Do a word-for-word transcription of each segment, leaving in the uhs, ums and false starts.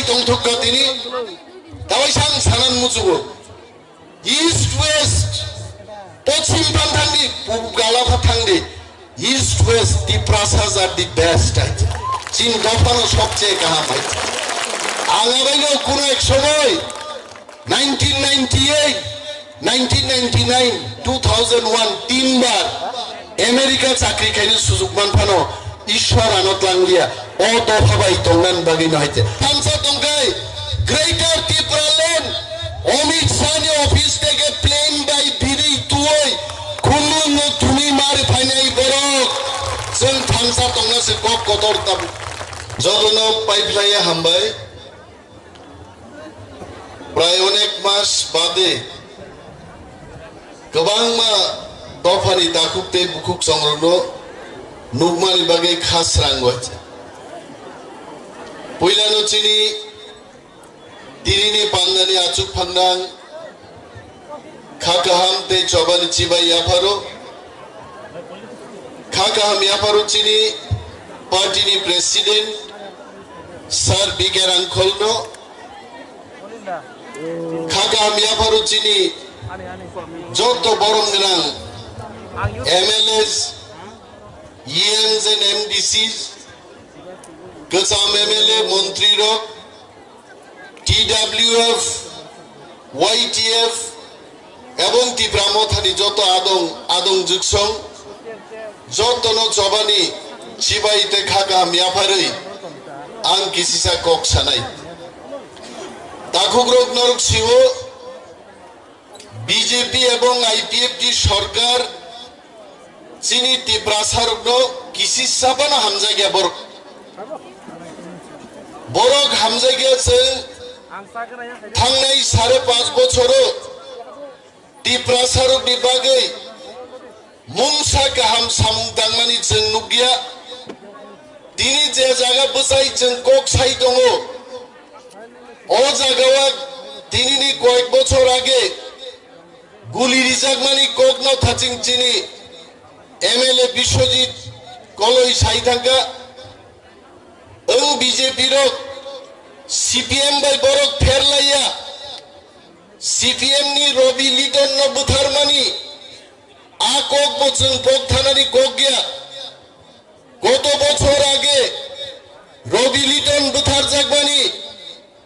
tongthok ka tini. Tawai sang sanan muchugo. East West, pochim phan thangdi, pubgala phan thangdi. East West, Tiprasa are the best, hai. Chin dophano sobche kaham, hai. Ang abaino kuno ek somoy nineteen ninety-eight, nineteen ninety-nine, two thousand one, tinbar America chakri khaini sujug man phano Ishwar ano tlangliya. O dopha bai tongnan bagwi no haite. Thansa tongkai Greater Tipraland, Amit Shah ni office teke plane bai biri tuoi khumung no thumi mari phainai borok. Chwng thansa tongna se kok kotor tabu. Jotono paiphlaiya hambai. Prai onek mas bade kwbangma dophani takhuk tei bukhuk chongrokno nukmani bagwi kha srang wacha. Puilano chini tinini pandani achuk phangnang kha kaham tei chobani chibai yapharo. Kha kaham yapharo chini party ni president Sir B K Rangkholno. Kha kaham yapharo chini joto borom gwnang M L As, E Ms and M D Cs, kwcham M L A, montri rok, T W F, Y T F, ebong Tipra Mothani joto adong, adong juksong, jotono chobani chibai tei kha kaham yapharwi ang kisisa kok sanai. Takhukrok norok sio B J P ebong I P F T sorkar chini Tiprasa rokno kisisa bana hamjakya borok. Borok hamjakya chwng thangnai sare panch bochoro Tiprasa rokni bagwi mungsa kaham samung tangmani chwng nukya. Tini je jaga bwchai chwng kok sai tongo, o jagao tinini koyek bochor age guli rijakmani kokno thaching chini M L A Biswajit Koloi sai thangkha. Ang B J P rok C P M bai borok pherlaiya, C P M ni Robi Liton no butharmani a kok bo chwng pok thanani kok ya. Koto bochor age Robi Liton butharjakmani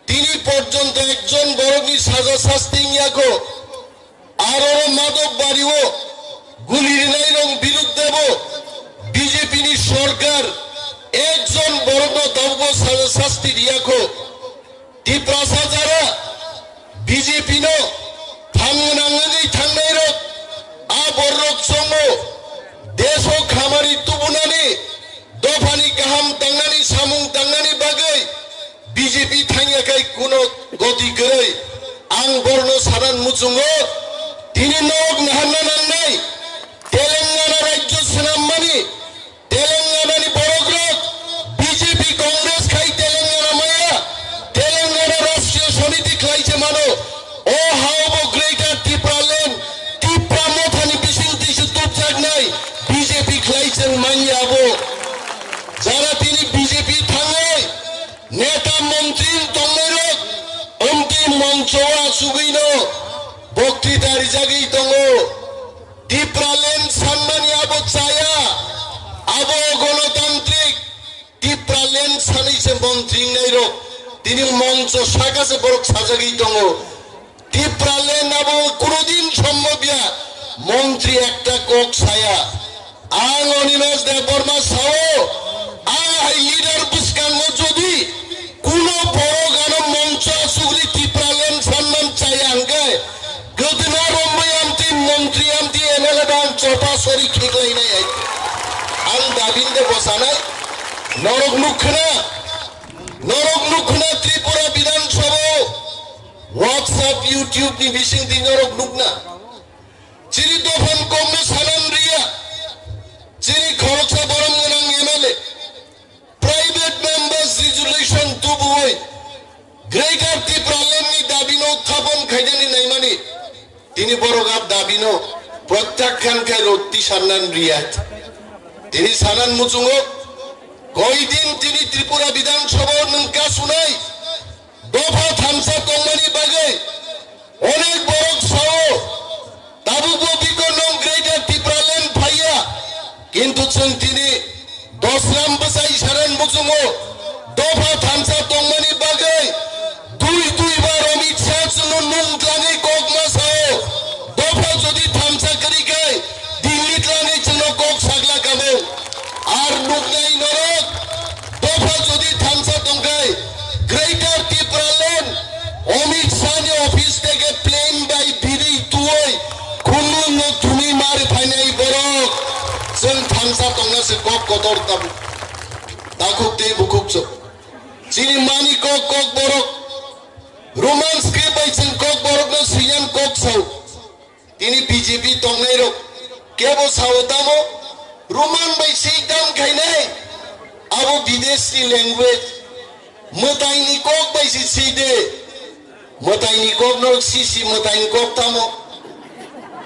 tini porjonto ekjon borokni saja sasti wngya kho. Aro Madhobbario guli rinairok biruddhebo B J P ni sorkar ekjon borokno tabukbo saja sasti riya kho. Tiprasa jara B J P no phan gwnang wngwi thangnairok, a bororok chongo desh o khamari tubunani, dophani kaham tangnani, samung tangnani bagwi B J P thangya khai kuno goti kwrwi. Ang borno sanan muchungo, tini nok naharna nangnai, Telangana rajyo swnammani Telangana ni borok rok B J P Congress khai Telangana maya, Telangana Rashtriya Samiti khlai se mano. O hao bo Greater Tipraland, Tipra Mothani bising twi se tubjaknai B J P khlai chwng manya abo. Jara tini B J P thangwi neta montri tongnai rok, amtwi moncho o achugwi no boktwita rijagwi tongo. Tipraland sanmani abo chaya, abo gonotantrik. Tipraland sanwi se montri wngnairok tini moncho saka se borok sajagwi tongo. Tipraland abo kunudin sombobya montri ekta kok saya. Ang Animesh Debbarma sao, ang hai leader bwskango jodi kuno borok ano moncho achugwi Tipraland sanman chaya hwnkhe, Gwdwna romwi amtwi montri amtwi M L A dang chopa sori khiklainai hai. Ang dabin de bwsanai. Norok nukkha na? Norok nukkha na Tripura Bidhan Sabha o? WhatsApp, YouTube ni bising di norok nukna. Chini dophan kok no sanan riya. Chini khoroksa borom gwnang M L A. Private members resolution tubuwi Greater Tipraland ni dabi no uthapon khainani naimani tini borok a dabi no protyakhan khai roti sannan riya. Tini sanan muchungo koi din tini Tripura Bidhan Sabha o nwng kasunai Chwng tini Dosram bwsai saran muchungo dopha thamsa tongmani bagwi dui dui bar Amit Shah chwngno nung tlangwi kok ma sao. Dopha jodi thamsa kwrwi khe Delhi tlangwi chwngno kok sakla kamo. Ar nuknai norok dopha jodi thamsa tongkhe Greater Tipraland Amit Shah ni office theke plane bai bini tuwi khulung no thumwi mari phainai borok. Chwng thamsa tongna se kok kotor tabuk. Takhuk tei bukhuk chwng. Chini mani kok kok borok. Roman script bai chwng kok borok no swiyan kok sao. Tini B J P tongnai rok kebo sao tamo Roman bai sei tam khainai abo bidesh ni language. Mwtai ni kok bai si si de. Mwtai ni kok no si si mwtai ni kok tamo.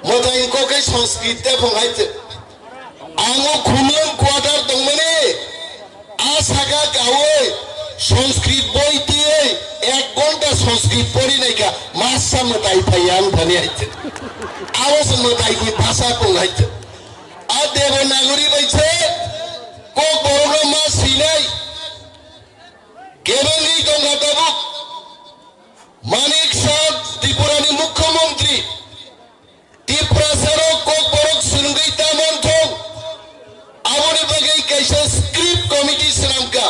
Mwtai ni kok khe Sanskrit te phung hai te. Ang o khumlwng quarter tongmani a saka kawi Sanskrit boi twiwi ek ghonta Sanskrit pori naikha masa mwtai phaiya ang thani hai te. Abo se mwtai ni bhasha phung hai te. A Devanagari bai se kok borok no ma sinai. Kebengwi tongkha tabuk Manik Saha Tripura ni Mukhyamantri. Tiprasa rok kok borok swrwngwi ta manthong. Aboni bagwi kaisa script committee swnamkha.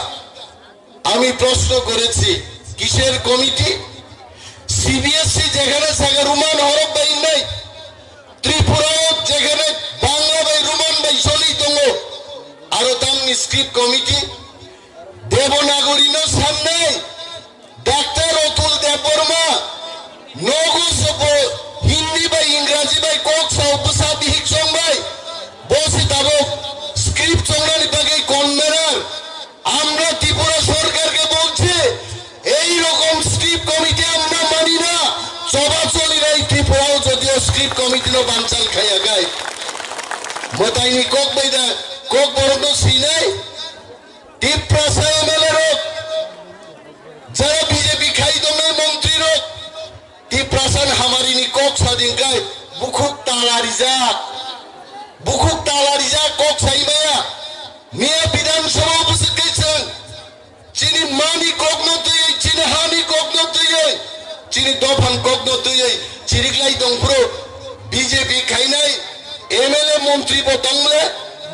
আমি প্রশ্ন করেছি, কিসের committee? CBSE যেখানে থাকে রোমান হরফ bai wngnai, Tripura o jekhane Bangla bai Roman bai choli tongo, aro tamni script committee Devanagari no sannai, Doctor Atul Debbarma nogo se bo Hindi bai Ingraji bai kok sao bwsa bihik chong bai, bo se tabuk script chongnani bagwi convener. আমরা ত্রিপুরা সরকারকে বলছি, এই রকম strip committee আমরা মানি না। চোরাচুরির এই ত্রিপুরাও যদিও স্ট্রিপ কমিটি লো বানচাল খাইয়া গায়। Mwtaini kok bai da, kok borok no sinai, Tiprasa M L A rok, jara B J P khai tongnai montri rok, Tiprasa ni hamari ni kok sadin kai, bukhuk tala rijak, bukhuk tala rijak kok sai maya, miya Bidhan Sabha bwswk kai chwng, Chini mani kokno twiwi, chini hani kokno twiwi, chini dophani kokno twiwi, chiriklai tongphuru B J P khainai M L A montri bo tongmle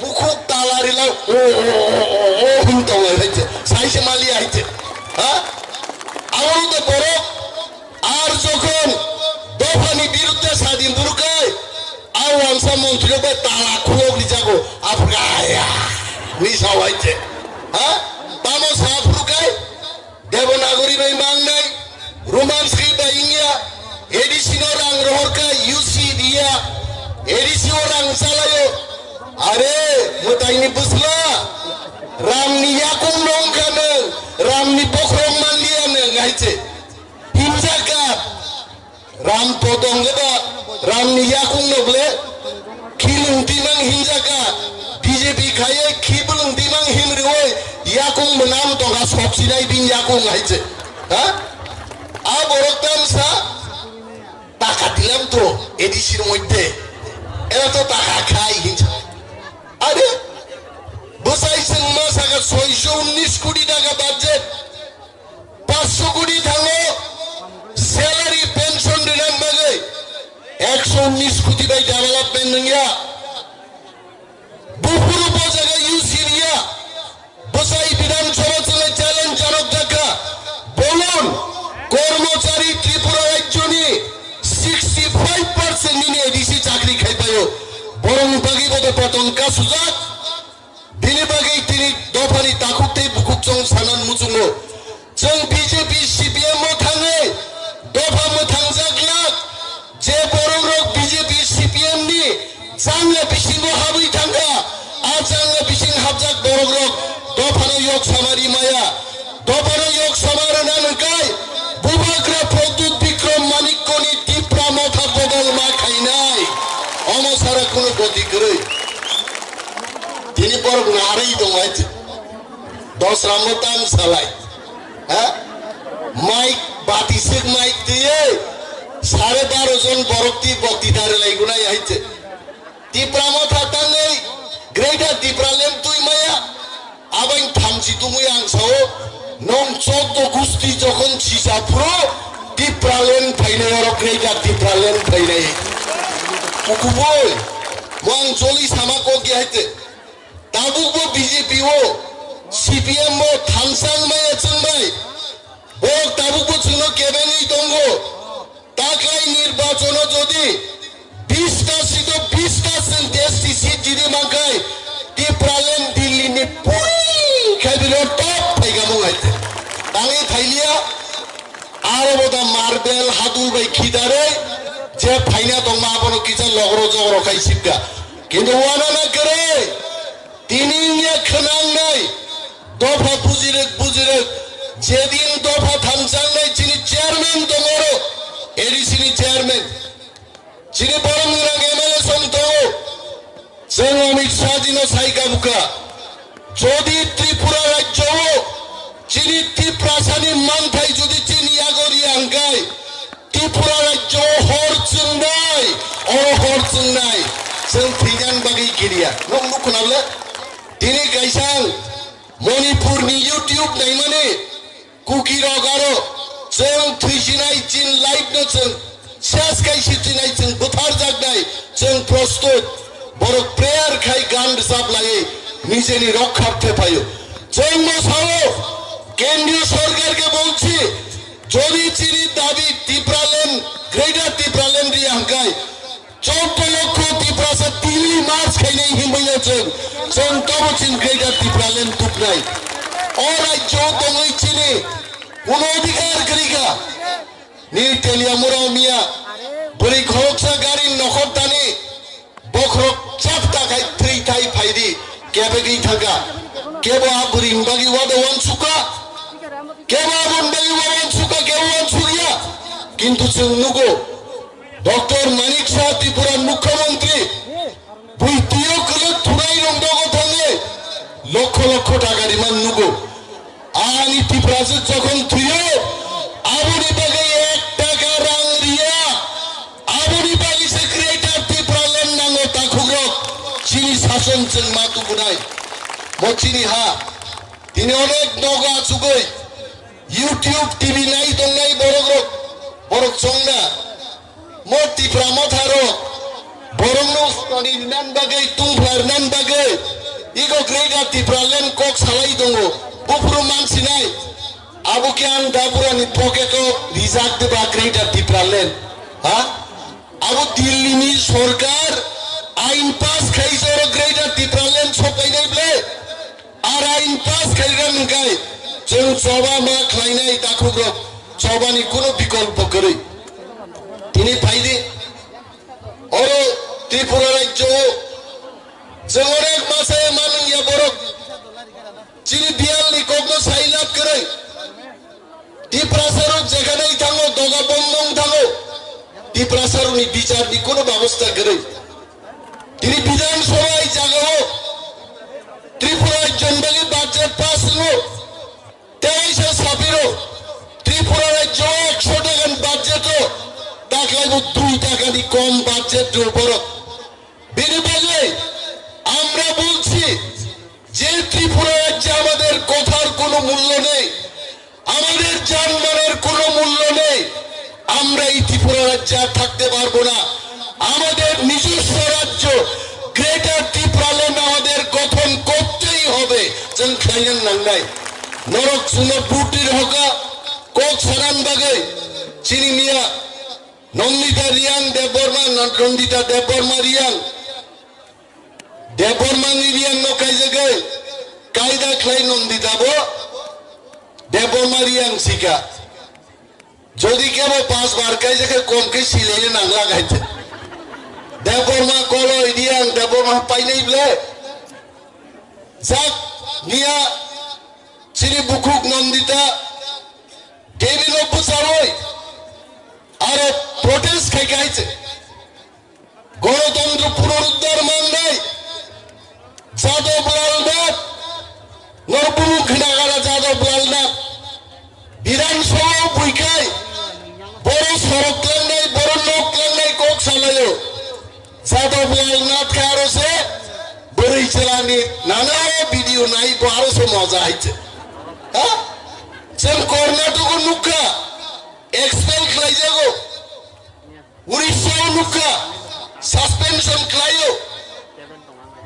bukhuk tala rila o, o, o, o, o, hwn tongo hai se, sai se mali hai se. Ha? Abono to borok Ar jokhon dophani birudde sadin burukai, a wansa montri rok bai tala khulok rijago, aphuru kaya ni sawai te. Ha? Tamo sa aphuru kai? Devanagari bai mangnai, Roman script bai wngya, A D C no rang rohor kai, U C diya, A D C o rang chalayo. Are, mwtaini bwsla, Ramni yakung no wngkha nwng, Ramni bokhorok manliya nwng hai se. Himjaka Ram Podong eba Ramni yakung no ble khilung timang himjaka, B J P khaiye khibulung timang himrioi yakung mwnam tongkha soksinai bini yakung hai se. Ha? A borok tamsa taka dilam to A D C ni moddhe. Era to taka khai hinsa. Are bwsai chwng ma saka soisho unnish koti taka budget. Panchsho koti thango salary pension rinani bagwi, eksho unnish koti bai development wngya. Buphuru bo jaga U C riya. Bwsai Bidhan Sabha chwngwi challenge janok dakha. Bolon, kormochari Tripura rajyoni sixty five percent nini A D C chakri khai paio. Borokni bagwi bo to beton kasujak. Bini bagwi tini dophani takhuk tei bukhuk chwng sanan muchungo. Chwng B J P C P M o thangwi dopha mwthangjak glak. Je borok rok B J P C P M ni changya bisingo habwi thangkha, a changya bising habjak borok rok dophano yok samari maya. Dophano yok sama rwna nungkai, Bubagra Pradyut Bikram Manikyoni Tipra Motha bodol ma khainai. Omo sara kunu goti kwrwi. Tini borok narwi tongo hai se. Dosra mwtam salai. Ha? Mike, bati sik mike twiwi sare baro jon borok twi bokti dari lai gunai hai se. Tipra Motha tangwi Greater Tipraland twi maya. Abang thamchi tungwi ang sao, nong choddo gusti jokhon sisa phuru Tipraland phainai oro Greater Tipraland phainai. Kukuboi, mo ang joli sama kok ya haite. Tabuk bo B J P o, C P M o thamsang maya chwng bai. Borok tabuk bo chwngno kebengwi tongo. Taklai nirbachono jodi bista sito bista chwng S T seat jidi mankhai, Tipraland Delhi ni pui khai bino top phaigamung hai. Tangwi phailiya, aro bo da marbel hadul bai khidarwi je phaina tongma abono kisa logro jogro khai sipka. Kintu wana na kwrwi, tini wngya khwnangnai. Dopha bujirwk bujirwk, jedin dopha thamsangnai chini chairman tongo oro, A D C ni chairman, chini borok nwrang M L A song tongo, chwng Amit Shah jino sai kabukha, jodi Tripura rajyo o chini Tiprasani manthai jodi chini yago riya hwnkhe, Tripura rajyo hor chwngnai, oro hor chwngnai, chwng thwinan bagwi kiriya. Nwng nukhuna le? Tini kaisa ang Manipur ni YouTube naimani Kuki rok aro chwng thwisinai chin life no chwng ses kai sitinai chwng butharjaknai chwng prostut. Borok prayer khai gan rwchap laiwi nijeni rokha thephaio. Chwng no sao kendriyo sorkar ke bolchi, jodi chini dabi Tipraland, Greater Tipraland riya hwnkhe, chordo lokho Tiprasa Delhi march khainai hinwi no chwng, chwng tobo chin Greater Tipraland tubnai. O rajyo tongwi chini kuno odhikar kwrwi kha. Ni Teliamura miya bwrwi khoroksa gari nokhor tani bokhorok chapta khai thwi thai phaidi kebegwi thangkha. Kebo a bwrwini bagwi wada wansukha, kebo aboni bagwi wada wansukha, kebo wansukya. Kintu chwng nugo, Doctor Manik Saha Tripura Mukhyamantri bui twiyo kwlwk thurai rok dogo thangwi lokho lokho taka riman nugo. Ani Tiprasa jokhon thwiyo, aboni bagwi ek taka rang riya, aboni bagwi se Greater Tipraland nango takhukrok, chini sason chwng ma tubunai. Bo chini ha, tini onek nogo achugwi YouTube, T V nai tongnai borok rok, borok chongna. Mo Tipra motha rok, borok no swnani nan bagwi, tungphla nan bagwi, ego Greater Tipraland kok salai tongo, buphuru mansinai. Abo khe ang daburani pocket o rijak de ba Greater Tipraland? Ha? Abo Delhi ni sorkar ain pass khai joro Greater Tipraland sopainai ble. Ar ain pass khairang hwnkhe chwng choba ma khlainai takhukrok chobani kuno bikolpo kwrwi. Tini phaidi oro Tripura rajyo o chwng onek masa manwngya borok chini biyalni kokno sai lab kwrwi. Tiprasarok jekhane thango, doga bomdong thango. Tiprasarokni bicharni kuno babosta kwrwi. Tini Bidhan Sabha i jagao Tripura rajyoni bagwi budget pass wngo. Teisa sapiro Tripura rajyo ekso takani budget o taklaibo dui takani kom budget rw borok. Bini bagwi আমরা বলছি যে ত্রিপুরা রাজ্যে আমাদের কথার কোনো মূল্য নেই, আমাদের জানমালের কোনো মূল্য নেই। আমরা এই ত্রিপুরা রাজ্যে আর থাকতে পারবো না। আমাদের নিজস্ব রাজ্য গ্রেটার ত্রিপুরাল্যান্ড আমাদের গঠন করতেই হবে। Chwng khlaina nangnai. Norok chwngno butir hoka kok sanan bagwi chini miya Nandita Reang Debbarma, Nandita Debbarma Reang. Debbarma ni Reang no kaijagwi kaida khlai Nandita bo Debbarma Reang sika. Jodi kebo pas bar kaijakhe kom khe silai nangla kaite. Debbarma kolo Reang Debbarma painai ble. Jak niya chini bukhuk Nandita Devi no bwcharwi aro protest khai khai se. Gorotontro punoruddhar mangnai Jadab Lal Nath, nor bumung khna gala Jadab Lal Nath. Bidhan Sabha buikhai, boro sorok klangnai, boro nok klangnai kok salaio. Jadab Lal Nath khe aro se bwrwi chwla Nana o video nai bo aro se moja haise. Ha? Chwng Karnataka nukha, expel khlaijago. Orissa o nukha, suspension khlaio.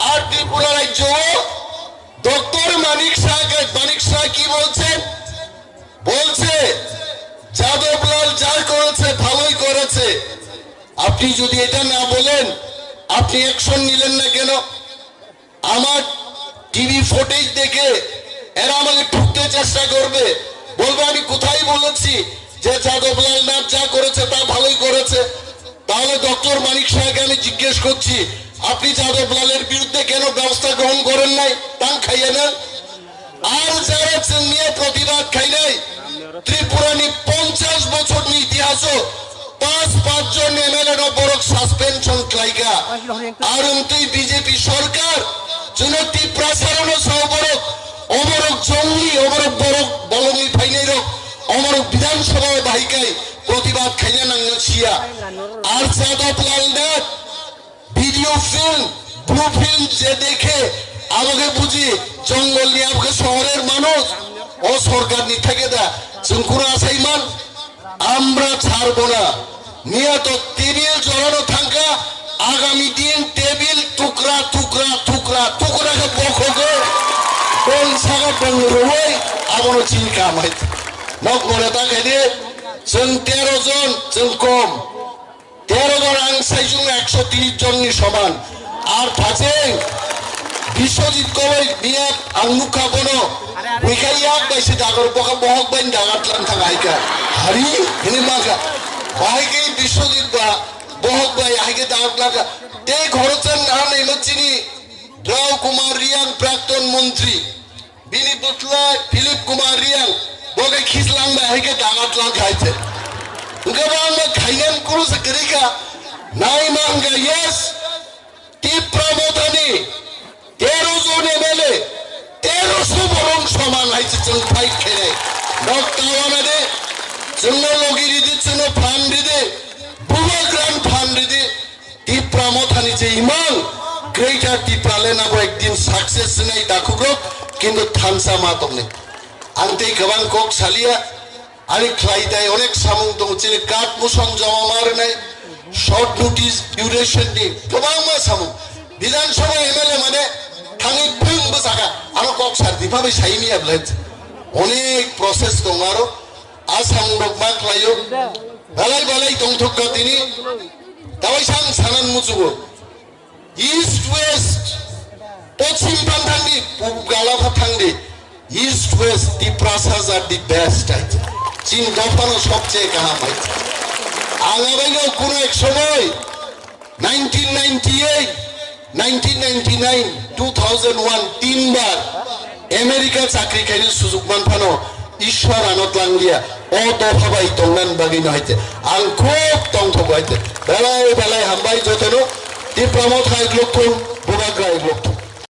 Ar Tripura rajyo o Doctor Manik Saha, Manik Saha ki bolchen? Bolche, Jadab Lal ja koreche, bhaloi koreche. আপনি যদি এটা না বলেন, আপনি অ্যাকশন নিলেন না কেন? আমার টিভি ফুটেজ দেখে এরা আমাকে ঠুকতে চেষ্টা করবে, বলবে আমি কোথায় বলেছি যে যাদব লাল নাথ যা করেছে তা ভালোই করেছে। তাহলে ডক্টর মানিক সাহাকে আমি জিজ্ঞেস করছি, আপনি যাদব লালের বিরুদ্ধে কেন ব্যবস্থা গ্রহণ করেন নাই? তাং খাইয়ে নেন। Ar jara chwngni o protibad khainai, Tripura ni ponchash bochor ni itihaso pas pach jon M L A no borok suspension khlaikha. Ar wngtwi B J P sorkar chwngno Tiprasa rokno sao borok, oborok jongli, oborok borok bolongni phainai rok, oborok Bidhan Sabha o bahai kai protibad khaina nangna siya. Ar Jadab Lal Nath Video film, blue film je dekhe, aboke buji, jongolni aboke sohorer manuj, o sorkarni theke da, chwng kunu asaiman, আমরা ছাড়বো না। Miya to table jorano thangkha, agami din table tukra, tukra, tukra, tukra khe bokhogo, tong saka tong rwui, abono chini kamai. Nok mone ta khaidi, chwng tero jon, chwng kom. Tero jon ang saijung ekso tris jonni soman. Ar thacheng Biswajit Gogoi miya ang nukha bono. Buikha yak bai se dagor boka bohok bai dagar tlang thang aika. Hari hini maka. Bahai ke Biswajit ba bohok bai hai ke dagar tlang ka. Te khoroksan na nei ma chini. Rao Kumar Riang prakton montri. Bini bwtla Philip Kumar Riang, bo khe khichlang bai hai khe dagat lang khai se. Hwnkhe bo ang bo khainani kunu se kwrwi kha. Nai ma hwnkha, yes, Tipra Mothani tero jon M L A, tero so borok soman hai se chwng fight khainai. Nok tawana de, chwngno logi ridi, chwngno phan ridi, bubagrang phan ridi. Tipra Mothani je imang, Greater Tipraland abo ekdin success wngnai dakhukrok, kintu thansa ma tongnai. Ang tei kwbang kok salia, ani khlai tai onek samung tongo, chini card motion joma ma rwnai, short notice duration ni kwbangma samung. Bidhan Sabha M L A mane thangwi phwng bwsaka, ano kok sar di phabai sai miya bwlai. Onek process tongo aro, a samung rok ma khlaio. Balai balai tongthok ka tini. Tawai sang sanan muchugo. East West, pochim phan thangdi, pub gala phan thangdi. East West, Tiprasas are the best, hai. Chin dophano sobcheye kaham, hai. Ang abaino kuno ek somoy, nineteen ninety-eight, nineteen ninety-nine, two thousand one, tinbar America chakri khaina sujug man phano, Ishwar ano tlangliya, o dopha bai tongnan bagwi no haite. Ang khub tongthogo haite. Belai belai hambai jotono, Tipra Motha ek lokthung, Bubagra ek lokthung.